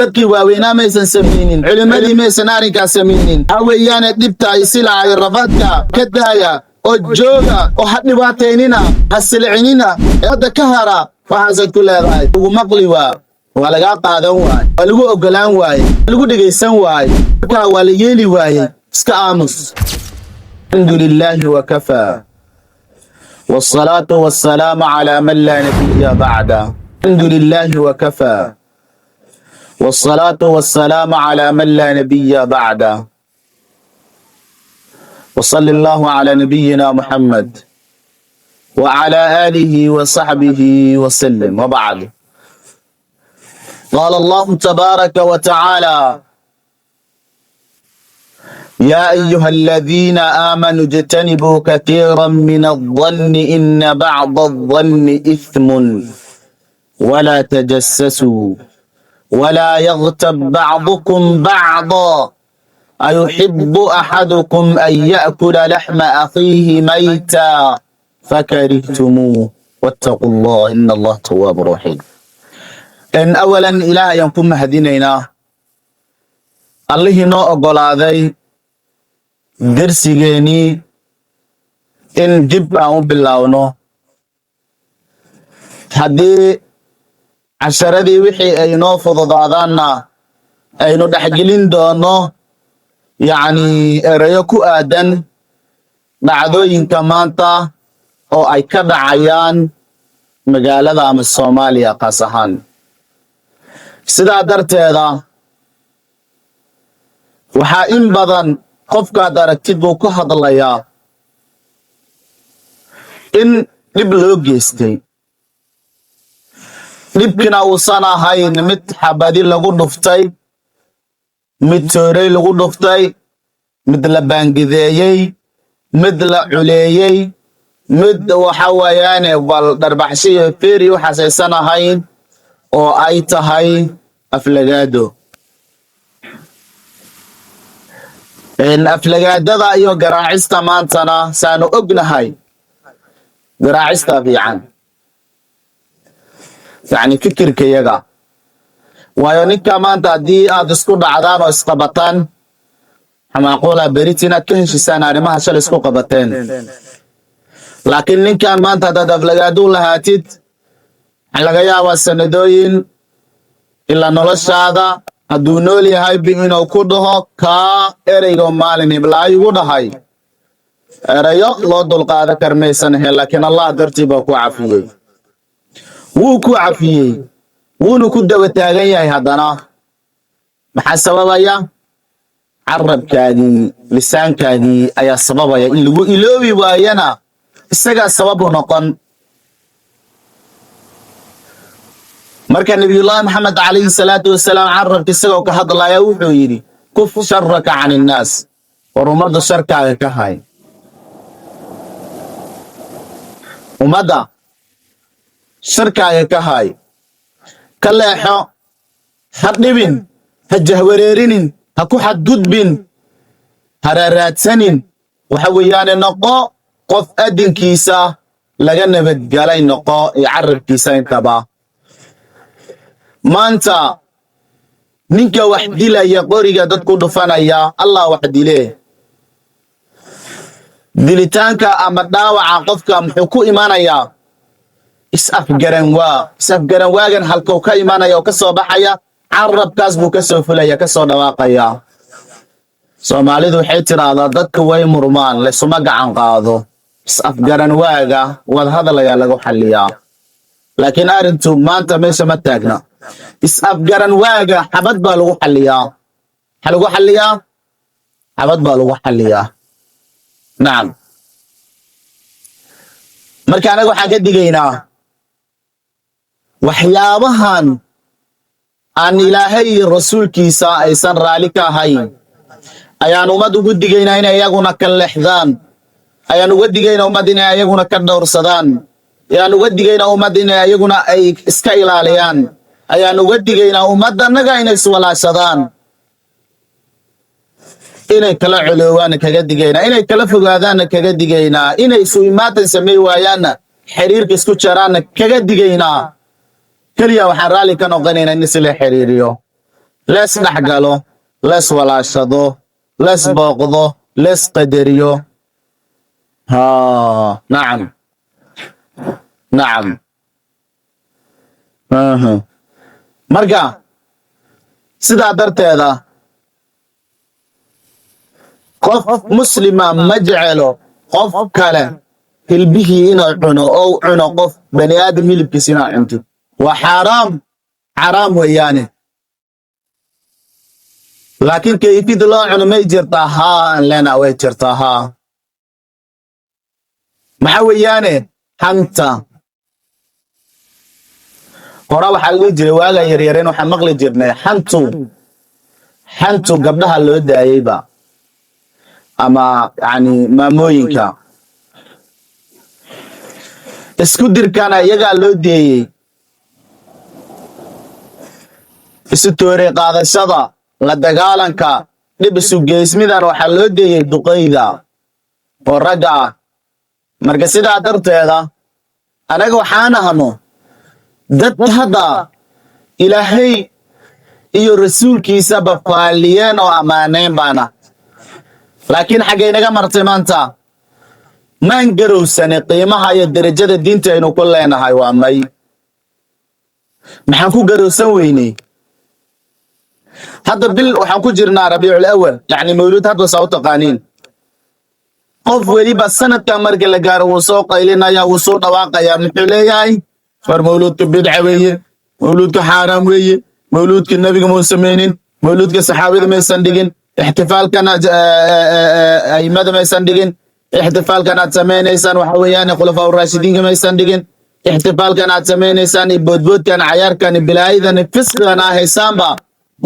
Dadkii waaweynaa maysan samaynin, culimmadii maysan arrinkaas samaynin. Waxaa weeyaane dhibta iyo silaca iyo rafaadka ka daaya oo jooga oo ha dhibaataynina, ha silcinina, hadda ka hara. Waxaasaad ku leedahay lagu maqli waa, waa lagaa qaadan waaye, waa lagu oggolaan waaye, waa lagu dhegaysan waaye, markaa waa la yeeli waaye. Iska aamus. الحمد لله وكفى، والصلاة والسلام على من لا نبي بعده. الحمد لله وكفى، والصلاة والسلام على من لا نبي بعده، وصلى الله على نبينا محمد وعلى آله وصحبه وسلم، وبعد. قال الله تبارك وتعالى: يا أيها الذين آمنوا اجتنبوا كثيرا من الظن إن بعض الظن إثم، ولا تجسسوا ولا يغتب بعضكم بعضا، أيحب أحدكم أن يأكل لحم أخيه ميتا فكرهتموه، واتقوا الله إن الله تواب رحيم. إن أولا إله ينكم هدينينا allihii noo oggolaaday dersigeenii in dib aan u bilaawno. Haddii casharadii wixii ay noo fududaadaanna, aynu dhexgelin doono yacni erayo ku aadan dhacdooyinka maanta oo ay ka dhacayaan magaalada ama Soomaaliya qaas ahaan. Sidaa darteeda waxaa in badan qofkaad aragtid buu ku hadlayaa in dhib loo geystay, dhibkina uusan ahayn mid xabadi lagu dhuftay, mid toorey lagu dhuftay, mid la baangideeyey, mid la culeeyey, mid waxa weeyaane bal dharbaxsho iyo feeri waxaas aysan ahayn, oo ay tahay aflagaado. Aflagaadada iyo garaacista maantana saanu ognahay, garaacista fiican, yacni fikirkayaga. Waayo, ninka maanta haddii aad isku dhacdaan oo isqabataan, waxaa macquula beriti inaad ka heshisaan arrimaha shalay isku qabateen. Laakiin ninkan maanta haddaad aflagaado u lahaatid, waxaa laga yaabaa sanadooyin ilaa noloshaada hadduu nool yahay bi inuu ku dhaho kaa ereygo maalin hiblaa igu dhahay, erayo loo dulqaadan karmaysan ahayn, laakiin Allah dartii baa ku cafiyey. Wuu ku cafiyey, wuuna ku daba taagan yahay. Haddana maxaa sababaya? Carabkaadii, lisaankaadii ayaa sababaya in lagu iloobi waayana, isagaa sababu noqon. Marka Nabiyullaahi Maxamed calayhi salaatu wasalaam carabka isagoo ka hadlaya wuxuu yidhi: "Kuf sharaka can innaas." War ummadda sharkaaga ka hay, ummadda sharkaaga ka hay, ka leexo, ha dhibin, ha jahwareerinin, ha ku xadgudbin, ha raaraadsanin. Waxa weeyaane noqo qof adinkiisa laga nabadgalay, noqo iyo carabkiisa intaba. Maanta ninka wax dilaya, qoriga dad ku dhufanaya, Allah wax dile. Dilitaanka ama dhaawaca qofka muxuu ku imanayaa? Is-afgaran waa. Is-afgaran waagan halkuu ka imanaya oo ka soo baxaya? Carabkaas buu ka soo fulaya, ka soo dhawaaqaya. Soomaalidu waxay tidhaahdaa: "Dadka way murmaan, laysuma gacan qaado." Is-afgaran waaga wadahadal ayaa lagu xalliyaa, laakiin arrintu maanta meesha ma taagna. Is-afgaran waaga xabad baa lagu xalliyaa. Maxaa lagu xalliyaa? Xabad baa lagu xalliyaa. Nacam. Marka anaga waxaan ka digaynaa waxyaabahan aan Ilaahay iyo rasuulkiisa aysan raali ka ahayn. Ayaan ummad ugu digaynaa inay iyaguna ka lexdaan. Ayaan uga digaynaa ummad inay ayaguna ka dhowrsadaan. Ayaan uga digaynaa ummad inay ayaguna ay iska ilaaliyaan. Ayaan uga digaynaa ummadanaga inay iswalaashadaan, inay kala coloowaanna kaga digaynaa, inay kala fogaadaanna kaga digaynaa, inay isu imaatan samey waayaanna, xiriirka isku jaraanna kaga digaynaa. Keliya waxaan raalli ka noqonaynaa in isla xiriiriyo. Lees dhex galo, lees walaashado, lees booqdo, lees qadariyo. Ha, nacam, nacam. Aha. Marka sidaa darteeda qof muslima ma jecelo qof kale hilbihii inuu cuno oo cuno. Qof bani aadam hilibkiisa inaad cuntid waa xaaraam, xaaraam weeyaane. Laakiin kayfida loo cuno may jirtaa? Haa, aan leenaha way jirtaa. Haa, maxaa weeyaane? Xanta hora waxaa la dhihi jiray waagaa yaryareen, waxaan maqli jirnay xantu gabdhaha loo daayeyba ama yani maamooyinka, isku dirkana iyagaa loo deeyey, isu toorey qaadashada, la dagaalanka, dhib isu geysmidan waxaa loo deeyey duqayda oo ragga ah. Marka sidaa darteeda anaga waxaan ahno dad hadda Ilaahay iyo rasuulkiisaba faalliyeen oo ammaaneen baana, laakiin xaggay naga martay maanta? Maan garowsanay qiimaha iyo derajada diinta aynu ku leenahay? Waa may. Maxaan ku garowsan weyney? Hadda bil waxaan ku jirnaa Rabiicul Awal, yacni mawluud hadda saa u taqaaniin. Qof weliba sanadka marka la gaaro wuu soo qaylinaya, wuu soo dhawaaqaya. Muxuu leeyahay? War mawluudka bidca weeye, mawluudka xaaraam weeye, mawluudka nebiga muu samaynin, mawluudka saxaabada maysan dhigin, ixtifaalkana aimada maysan dhigin, ixtifaalkan aad samaynaysaan waxa weeyaan khulafaa uraashidiinka maysan dhigin, ixtifaalkan aad samaynaysaan iyo boodboodkan, cayaarkan iyo bilaayadan iyo fisqigan aa haysaanba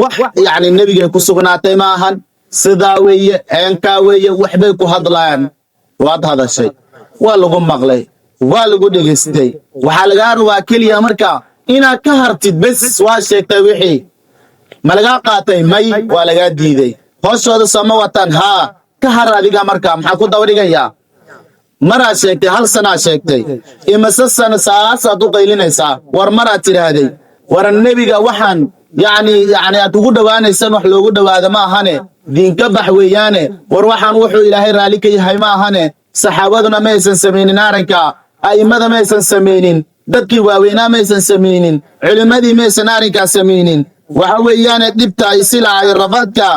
wax yacni nebigay ku sugnaatay ma ahan. Sidaa weeye, eenkaa weeye, waxbay ku hadlayaan. Waad hadashay, waa lagu maqlay, waa lagu dhegaystay. Waxaa lagaa rabaa keliya marka inaad ka hartid bes. Waa sheegtay wixii, ma lagaa qaatay? May, waa lagaa diiday. Hooshooda sooma wataan? Haa, ka har adiga. Marka maxaa ku daba dhigayaa? Maraad sheegtay, hal sanaa sheegtay, imise sano saasaad u qaylinaysaa? War maraad tidhaahday, war nebiga waxaan yacni aad ugu dhowaanaysan wax loogu dhowaado ma ahane, diinka bax weeyaane. War waxaan wuxuu Ilaahay raalli ka yahay ma ahane. Saxaabaduna ma aysan samaynin arrinka, a'immada ma aysan samaynin, dadkii waaweynaa ma aysan samaynin, culimmadii ma aysan arrinkaas samaynin. Waxa weeyaane dhibta iyo silaca iyo rafaadka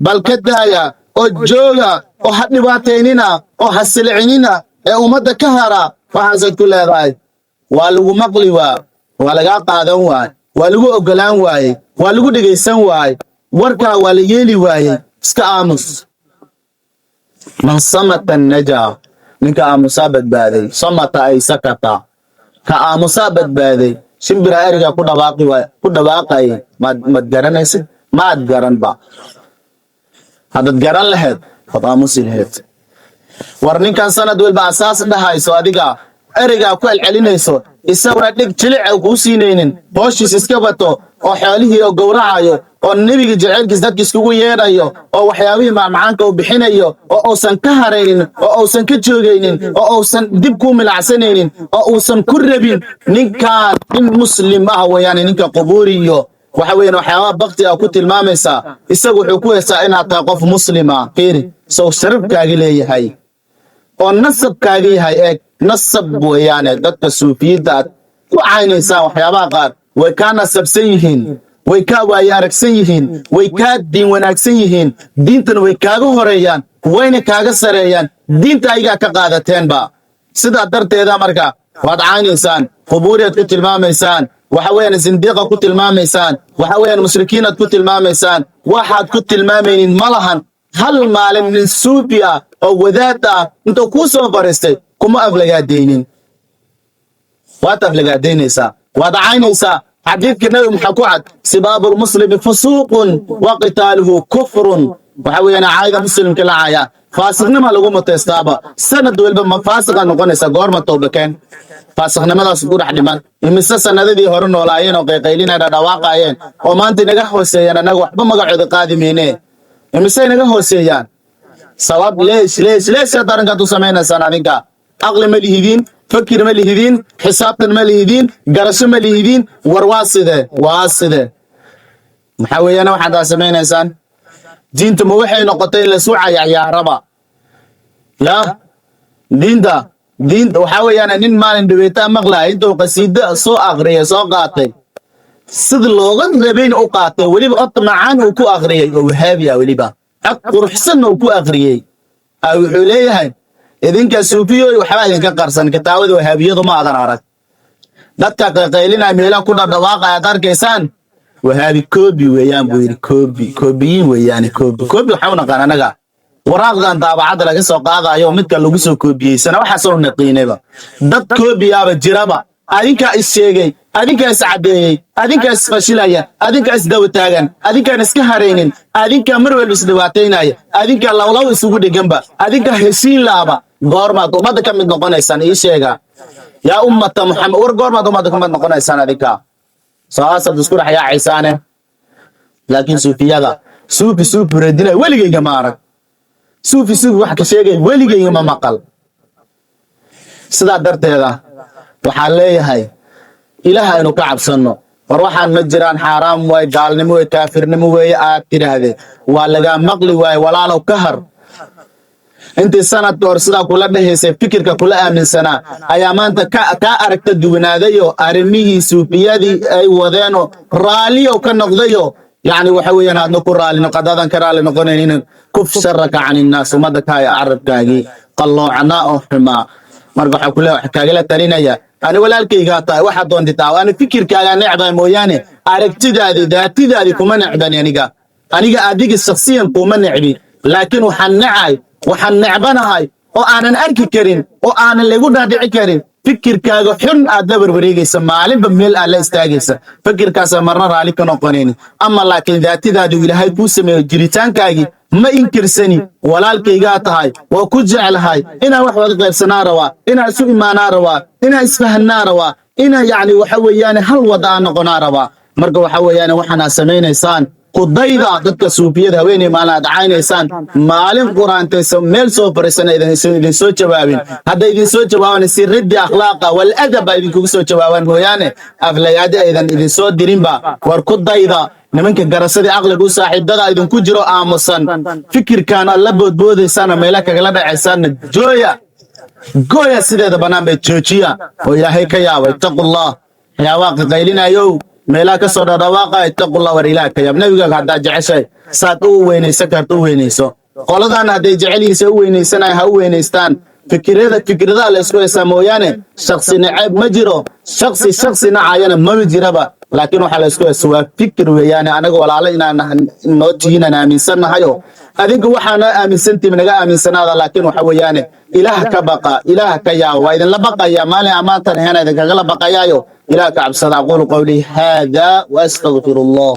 bal ka daaya oo jooga oo ha dhibaataynina oo ha silcinina ee ummadda ka hara. Waxaasaad ku leedahay, waa lagu maqli waa, waa lagaa qaadan waay, waa lagu oggolaan waayey, waa lagu dhegaysan waayey, warkaa waa la yeeli waayey. Iska aamus. Man samata najaa, ninka aamusaa badbaaday. Samata ay sakata, ka aamusaa badbaaday. Shimbira eriga ku dhawaaqi waay, ku dhawaaqayay, maad garanaysid? Maad garanba. Haddaad garan lahayd waad aamusi lahayd. War ninkan sanad walba asaas dhahayso, adiga ereygaa ku celcelinayso, isaguna dhig jilic kuu siinaynin, hooshiis iska bato oo xoolihii oo gowracayo oo nebiga jaceylkiis dadka iskugu yeedhayo oo waxyaabihii macmacaanka uu bixinayo oo uusan ka haraynin oo uusan ka joogaynin oo uusan dib kuu milacsanaynin oo uusan ku rabin, ninkaan nin muslim ah weeyaan. Ninka qubuuri iyo waxa weeyaan waxyaabaha bakti ah ku tilmaamaysaa, isagu wuxuu ku heestaa inaad tahay qof muslima. Fiiri, sow sharafkaaga leeyahay oo nasabkaaga yahay. Eeg, nasab weeyaane. Dadka suufiyiinta aad ku caynaysaan waxyaabaha qaar way kaa nasabsan yihiin, way kaa waaye aragsan yihiin, way kaa diin wanaagsan yihiin, diintana way kaaga horeeyaan, wayna kaaga sareeyaan. Diinta ayagaa ka qaadateenba. Sidaa darteeda marka waad caynaysaan, qubuuriyaad ku tilmaamaysaan, waxa weeyaan sindiiqa ku tilmaamaysaan, waxa weeyaan mushrikiinaad ku tilmaamaysaan, waxaad ku tilmaamaynin ma lahan. Hal maalin nin suufi ah oo wadaad ah intuu kuu soo fariistay kuma aflagaadaynin. Waad aflagaadaynaysaa, waad caynaysaa. Xadiidka nabi maxaa ku cad? Sibaabu lmuslimi fusuuqun wa qitaaluhu kufrun. Waxa weeyaan caayda muslimka la caaya faasiqnima lagu mutaystaaba. Sanad walba ma faasiqa noqonaysa? Goorma toobakeen? Faasiqnimadaas ku dhex dhiman. Imise sanadadii hore noolaayeen oo qayqaylinay, dhadhawaaqayeen oo maanta inaga hooseeyaan? Annaga waxba magacooda qaadi mayne. Imise inaga hooseeyaan? Sabab leesh leesh leesh aad arrinkaad u samaynaysaan? Adinka aqli ma lihidiin, fakir ma lihidiin, xisaabtan ma lihidiin, garasho ma lihidiin. War waa sidee? Waa sidee? Maxaa weeyaan waxaad aa samaynaysaan? Diinta ma waxay noqotay in lasu cayacyaaraba? Ya diinta waxaa weeyaan nin maalin dhaweetaa maqlaya intuu qasiido soo akhriyay, soo qaatay, sida looga rabayn u qaatay, weliba cod macaan uu ku akhriyey oo Wahaabi ah, weliba cod quruxsanna uu ku akhriyey, a wuxuu leeyahay: "Idinka suufiyooy, waxbaa idinka qarsan. Kitaabada Wahaabiyadu ma adan arag. Dadka qayqaylinaya, meelaha ku dhadhawaaqa aad arkaysaan, Wahaabi koobi weeyaan," buu yidhi. Koobi, koobiyiin weeyaane. Koobi, koobi waxaa u naqaan anaga waraaqdan daabacadda laga soo qaadayo, midka lagu soo koobiyeysana. Waxaasoo naqiinayba dad koobiyaaba jiraba. Adinkaa is sheegay, adinkaa is caddeeyey, adinkaa is fashilaya, adinkaa is dawa taagan, adinkaan iska haraynin, adinkaa mar walba isdhibaataynaya, adinkaa lawlaw isugu dheganba, adinkaa heshiin laaba. Goormaad ummadda ka mid noqonaysaan? Ii sheega, yaa ummata Muxamed. War goormaad ummadda ka mid noqonaysaan? Adinkaa saasaad isku dhex yaacaysaane. Laakiin suufiyada, suufi suufi radinaya weligayga ma arag. Suufi suufi wax ka sheegay weligayga ma maqal. Sidaa darteeda waxaan leeyahay, Ilaah aynu ka cabsanno. War waxaan ma jiraan, xaaraam waay, gaalnimo wey, kaafirnimo weeye aad tidhaahdee, waa lagaa maqli waaye. Walaalow, ka har. Intii sanadka hor sidaa kula dhehaysay, fikirka kula aaminsanaa ayaa maanta kaa aragta duwanaadayo, arrimihii suufiyadii ay wadeenoo raalliyow ka noqdayo. Yacni waxa weeyaan aadna ku raali noqodaadan ka raali noqonaynin, kuf sharaka can innaas, ummadda kaaya carabkaagii qalloocnaa oo xumaa. Marka waxaa kule wax kaagala talinaya, ani walaalkaygaa tahay, waxaad doontitaa. Ani fikirkaagaa necbaa mooyaane, aragtidaadii, daatidaadii kuma necbani. Aniga adiga shakhsiyan kuma necbi, laakiin waxaan necay, waxaan necbanahay oo aanan arki karin oo aanan lagu dhaadhici karin fikirkaaga xun aad la warwareegaysa, maalinba meel aad la istaagaysa. Fikirkaasa marna raalli ka noqonayn. Ama laakiin daatidaadu Ilaahay kuu sameeyo, jiritaankaagii ma inkirsani. Walaalkaygaa tahay, waa ku jeclahay, inaan wax wada qaybsanaa rabaa, inaan isu imaanaa rabaa, inaan isfahanaa rabaa, inaan yacni waxa weeyaan hal wada aan noqonaa rabaa. Marka waxa weeyaan waxaan aad samaynaysaan, kudayda dadka suufiyada. Haweeney maalin aad caynaysaan, maalin quraantaysa meel soo fariisana idin soo jawaabin. Hadday idin soo jawaabaan, si riddi akhlaaqa wal adab baa idinkugu soo jawaabaan mooyaane, aflayaadi aydan idin soo dirinba. War ku dayda nimanka garasadii aqliga u saaxiibada idinku jiro aamusan. Fikirkaan aad la boodboodaysaana, meela kagala dhacaysaanna jooya, gooya, sideeda bannaan bay joojiya oo Ilaahay ka yaaba. Ittaqullah. Waxyaabaha qaqaylinayow, meelaha ka soo dhadhawaaqa, ittaqullah. War Ilaah ka yaab. Nebigaaga haddaad jeceshay, saad u weynaysan karto u weynayso. Qoladan hadday jecel yihiin, se u weynaysanaya ha u weynaystaan. Fikirada, fikradaha la isku haysaa mooyaane, shaksi naceeb ma jiro. Shaksi shaksi nacayana maba jiraba, laakiin waxaa la isku haysta waa fikir weeyaane. Anaga walaalo inaan noo tihiin aan aaminsannahayo, adinku waxaana aaminsantihin naga aaminsanaada. Laakiin waxa weeyaane, Ilaah ka baqa, Ilaah ka yaaba. Waa idinla baqaya maalin ammaantan hena idinkagala baqayaayo. Ilaah ka cabsada. Aquulu qawlii haada wa astagfiru Allah.